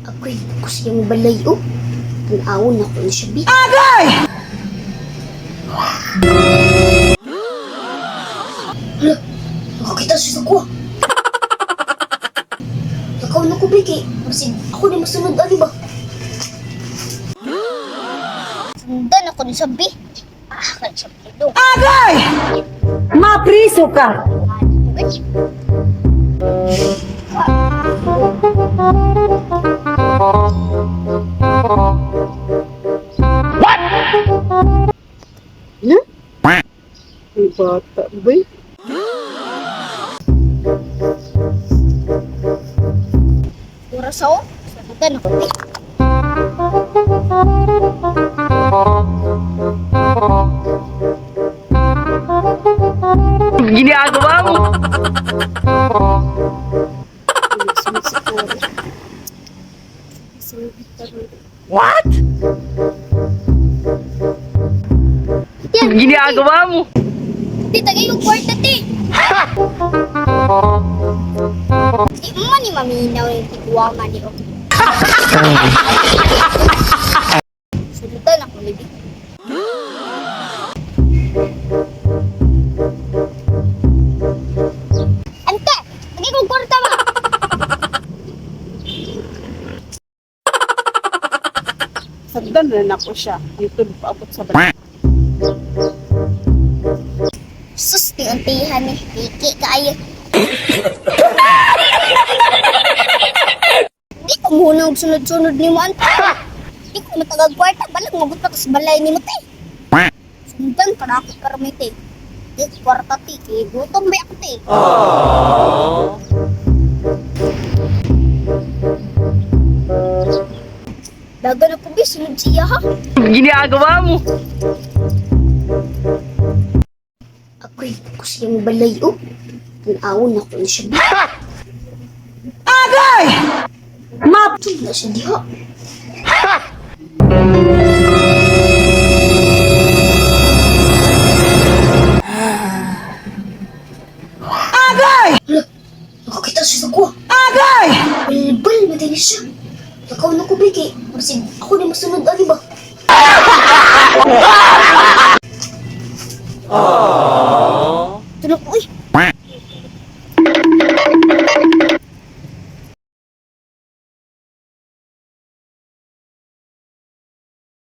Ako'y kus yung balay oh. Tanawon ako ni siya bi. Agay! Hala, nakakita siya sa kuha. Nakaw na ko bi kay masig ako ni masunod ani ba? Sundan ako ni sabi. Ah, kan siya pido. Agay! Mapriso ka! Ano? Ay, bata, boy. Oras ako. Sagutan ako bi. Ginagawa mo? What? Ginagawa mo? Di, tagay yung kwarta, ti. Di man ni maminaw yung tiguangan ni O. Sundan ako ni Bi. Ante! Tagay kong kwarta ba? Sagdan na nako siya. Ang tulog paabot sa balay. Sus, ti antihan ni. Tiki kaayo. Di ko muna og sunod-sunod ni mo, ante. Di ko matagag kwarta. Balag magot pa tas balay ni mo, te. Sundan para ako karmi, te. Di ko kwarta, te. Kay gutom ba ako, te. Daga na ko, bi. Sunod siya, ha? Ginagawa mo? Ako'y kus yung balay, oh. Tanawon ako ni siya. Agay! Map! Ito na siya diha. Agay! Hala, nakakita siya sa kuha. Agay! Balbal, matay siya. Nakaw na ko, bi, kay masig ako ni masunod, ani ba?